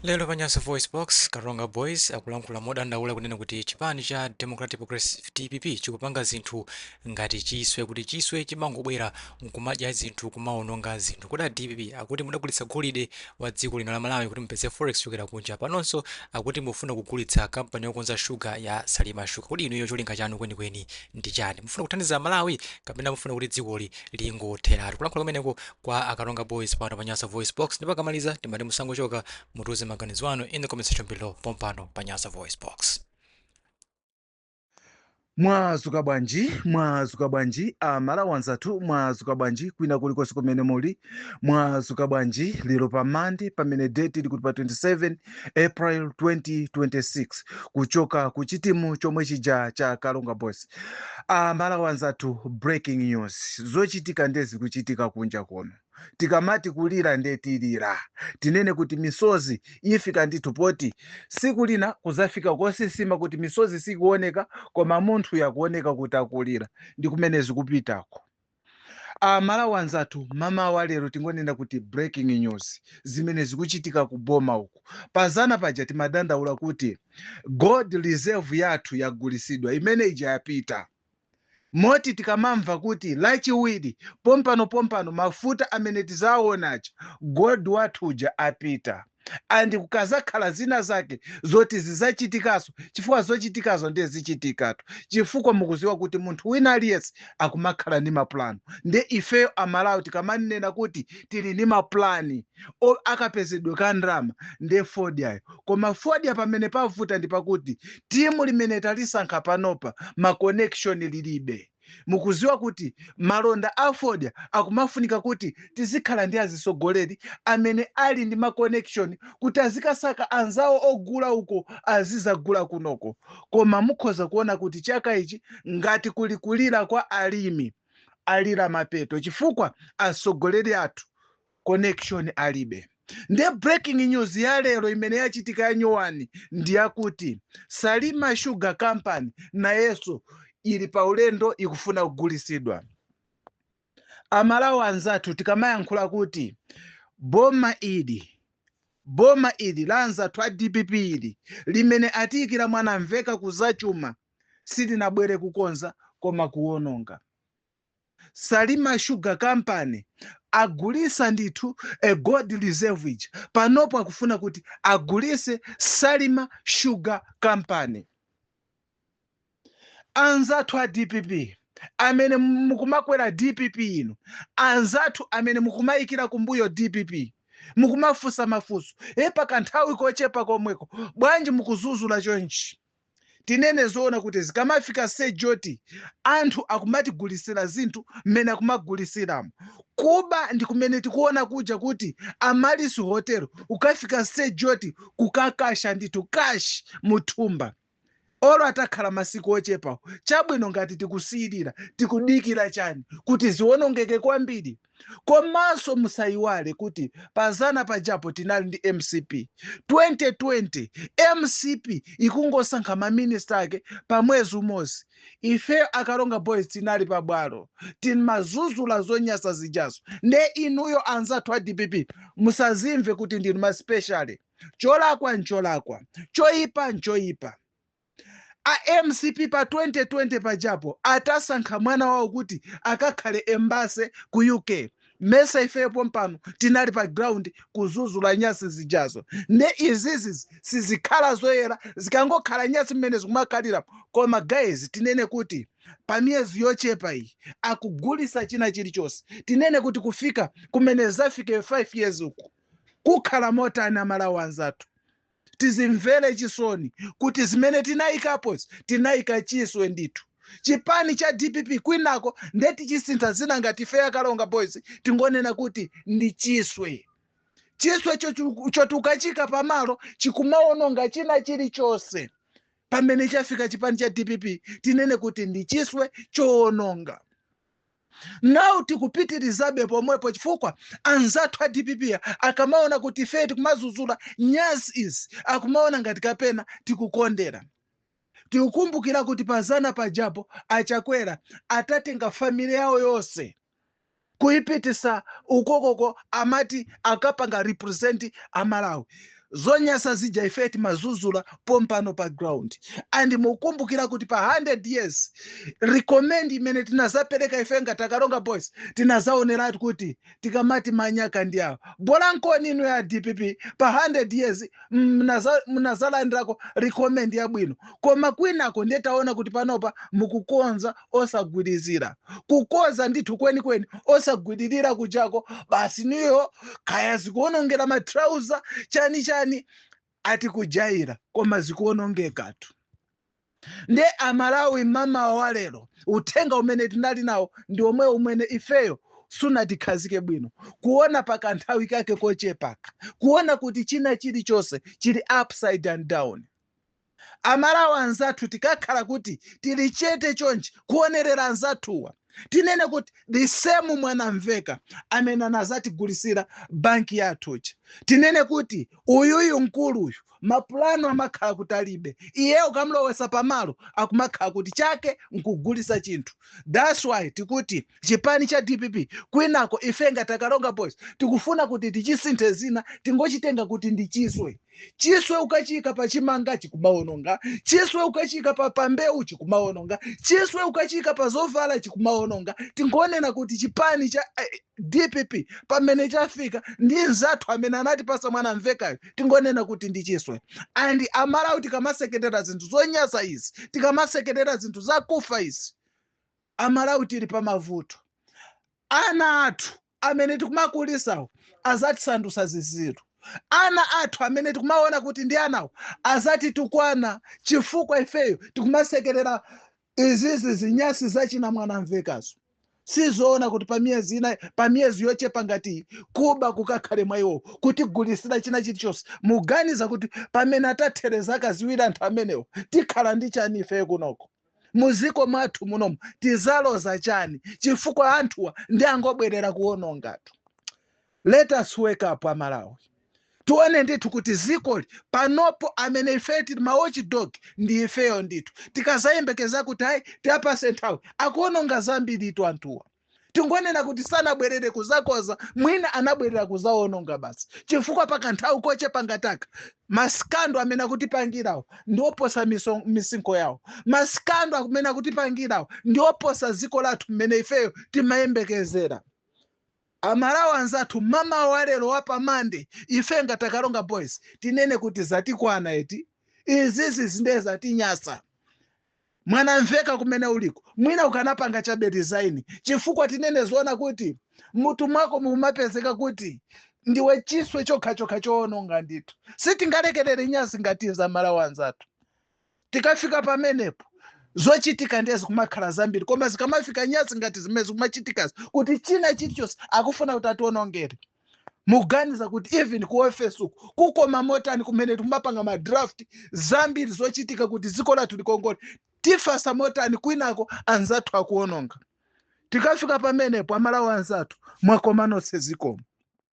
Lero pa Nyasa Voice Box, Karonga Boys akulankhula modandaula kunena kuti chipani cha Democratic Progressive, DPP, chikupanga zinthu ngati chiswe, kuti chiswe chimangobwera nkumadya zinthu, kumaononga zinthu. Kodi a DPP akuti mudagulitsa golide wa dziko lino la Malawi kuti mupeze forex kuchokera kunja. Panonso akuti mufuna kugulitsa kampani yokonza shuga ya Salima Sugar. Kodi inuyo cholinga chanu kwenikweni ndi chani? Mufuna kuthandiza Malawi kapena mufuna kuti dzikoli lingotheratu? Kulankhula kumeneko kwa Akaronga Boys pano pa Nyasa Voice Box. Ndipo akamaliza timati musangochoka, mutiuze maganizo anu in the comment section below pompano pa Nyasa Voice Box. Mwazuka bwanji? Mwazuka bwanji, Amalawi anzathu? Mwazuka bwanji kwina kulikonse kumene muli? Mwazuka bwanji lero pa Mande, pamene date ili kuti pa 27 April 2026, kuchoka ku chitimu chomwe chija cha Kalonga Boys? Amalawi anzathu, breaking news, zochitika ndezi kuchitika kunja kuno. Tikamati kulira ndetilira, tinene kuti misozi ifika ndithu, poti siku lina kuzafika kosisima kuti misozi sikuoneka koma munthu yakuoneka kuti akulira. Ndi kumene zikupitako, Amalawi anzathu. Mamawa lero tingonena kuti breaking news, zimene zikuchitika ku boma uku. Pazana paja timadandaula kuti gold reserve yathu yagulisidwa, imene ija yapita, moti tikamamva kuti Lachiwiri pompano pompano mafuta amene tizaonacha, gold wathu uja apita, and kukazakhala zina zake zoti zizachitikaso, chifukwa zochitikazo ndiye zichitikatu, chifukwa mukuziwa kuti munthu wina aliyense akumakhala ndi mapulani. Nde ifeyo Amalawi tikamanena kuti tili ndi mapulani akapezedwe ka ndalama, nde fodyayo. Koma fodya pamene pavuta ndi pakuti timu limene talisankha panopa ma connection lilibe. Mukuziwa kuti malonda a fodya akumafunika kuti tizikhala ndi azisogoleri amene ali ndi ma connection kuti azikasaka anzawo ogula uko, azizagula kunoko. Koma mukhoza kuona kuti chaka ichi ngati kuli kulira kwa alimi, alira mapeto, chifukwa atsogoleri athu connection alibe. Nde breaking news ya lero imene yachitika ya nyowani ndiyakuti Salima Sugar Company nayenso ili pa ulendo, ikufuna kugulisidwa. Amalawi anzathu, tikamayankhula kuti boma ili, boma ili la anzathu a DPP ili limene atiyikira Mwanamveka kuzachuma, silinabwere kukonza koma kuwononga. Salima Sugar Company agulisa ndithu a gold reserve ija. Panopo akufuna kuti agulise Salima Sugar Company. Anzathu a DPP amene mukumakwera DPP ino, anzathu amene mukumayikira kumbuyo DPP, mukumafunsa mafunso e pakanthawi kochepa komweko, bwanji mukuzuzula chonchi? Tinene zoona kuti zikamafika stage yoti anthu akumatigulisira zinthu mmene akumagulisiramo, kuba ndi kumene tikuona kuja kuti Amaryllis Hotel ukafika stage yoti kukakasha ndithu cash muthumba, olo atakhala masiku ochepawo. Chabwino, ngati tikusiyirira, tikudikira chani kuti ziwonongeke kwambiri? Komanso musayiwale kuti pazana pajapo tinali ndi MCP 2020. MCP ikungosankha maminista ake pa mwezi umodzi. Ife Akalonga Boys tinali pabwalo, timazuzula zonyasa zijazo. Nde inuyo anzathu a DPP musazimve kuti ndinu ma special. Cholakwa ncholakwa, choyipa nchoyipa. A MCP pa 2020 pajapo atasankha mwana wawo kuti akakhale embassy ku UK, mesa ifeyo pompano tinali pa ground kuzuzula nyasi zijazo? Nde izizi sizikhala zoyera, zikangokhala nyasi mmene zikumakhalira. Koma guys, tinene kuti pa miyezi yochepa iyi akugulisa china chilichonse. Tinene kuti kufika kumene zafike 5 years uku kukhala motani? Amalawi anzathu, tizimvere chisoni kuti zimene tinayikapo, tinayika chiswe ndithu, chipani cha DPP. Kwinako ndetichisintha zina, ngati ife Akalonga Boys tingonena kuti ndi chiswe, chiswe choti ukachika pamalo chikumaononga china chilichonse. Pamene chafika chipani cha DPP, tinene kuti ndi chiswe choononga. Nawu tikupitirizabe pomwepo, chifukwa anzathu a DPP akamaona kuti ife tikumazuzula nyasi izi, akumaona ngati kapena tikukondera. Tikukumbukira kuti pazana pajapo Achakwera atatenga family yawo yonse kuyipitisa ukokoko, amati akapanga represent Amalawi. Zonyasa zija ife timazuzula pompano pa ground, and mukumbukira kuti pa 100 years recommend imene tinazapereka ife ngati Akalonga Boys, tinazaoneratu kuti tikamati manyaka ndi awo, bola nkoni inu ya DPP pa 100 years munazalandirako recommend yabwino, koma kwinako ndiye taona kuti panopa mukukonza osagwirizira, kukonza ndithu kwenikweni osagwiririra kuchako basi. Niyo kaya zikuonongera matrauza chani chani, ati kujaira, koma zikuonongekatu. Nde Amalawi, mamawa wa lero uthenga umene tinali nawo ndi omwe umene ifeyo sunatikhazike bwino kuona pakanthawi kake kochepaka, kuona kuti china chilichonse chili upside and down. Amalawi anzathu, tikakhala kuti tili chete chonchi kuonerera anzathuwa, tinene kuti the same Mwanamveka amene anazatigulisira banki yathucha, tinene kuti uyuyu mkuluyu mapulano amakhala kuti alibe. Iye ukamulowesa pamalo akumakhala kuti chake nkugulisa chinthu. That's why tikuti chipani cha DPP kwinako ife ngati Akalonga Boys tikufuna kuti tichisinthe zina, tingochitenga kuti ndi chiswe. Chiswe ukachika pa chimanga chikumaononga, chiswe ukachika pa mbewu chikumaononga, chiswe ukachika pa zovala chikumaononga. Tingonena kuti chipani cha DPP pamene chafika ndi nzathu amene anatipasa Mwanamvekayo, tingonena kuti ndi chiswe. And Amalawi, tikamasekerera zinthu zonyasa izi, tikamasekerera zinthu zakufa izi, Amalawi tili pamavuto. Ana athu amene tikumakulisawo azatisandusa ziziru. Ana athu amene tikumaona kuti ndi anawo azatitukwana chifukwa ifeyo tikumasekerera izizi zinyasi zachina Mwanamvekazo. Sizoona kuti pa miyezi ina, pa miyezi yochepa ngati kuba kukakhale mwa iwo, kutigulisira china chilichonse. Muganiza kuti pamene atathere zaka 2 anthu amenewo tikhala ndi chani ifeyo kunoko muziko mwathu munomu? Tizaloza chani? Chifukwa anthuwa ndi angobwerera kuwonongatu. Let us wake up, Amalawi. Tione ndithu kuti zikoli panopo amene ife tili ma watchdog ndi ifeyo ndithu. Tikazayembekeza kuti hayi, tiyapase nthawi, akuononga zambiri itu anthuwa. Tingonena kuti sanabwerere kuzakoza, mwina anabwerera kuzaononga basi, chifukwa pakanthawi kochepa ngataka ma scandal amene akutipangirawo ndioposa misinkho yawo. Ma scandal amene akutipangirawo ndioposa dziko lathu mmene ifeyo timayembekezera. Amalawi anzathu, mama walero wapamande ife ngati Akalonga Boys tinene kuti zatikwana eti. Izizi zinde zatinyasa. Mwanamveka, kumene uliko, mwina ukanapanga chabe resign, chifukwa tinene zoona kuti mutu mwako mumapezeka kuti ndiwe chiswe chokhachokha choononga ndithu. Sitingalekerere nyasi ngati za Malawi anzathu. Tikafika pamenepo zochitika ndiye zikumakhala zambiri, koma zikamafika nyasi ngati zimene zikumachitikazi kuti china chilichonse akufuna kuti ationongere, muganiza kuti even ku ofesi uku kukoma motani kumene tikumapanga ma draft zambiri zochitika kuti dziko lathu likongole? Tifasa motani kwinako anzathu akuononga? Tikafika pamenepo, Amalawi anzathu, mwakoma nonse, zikomo.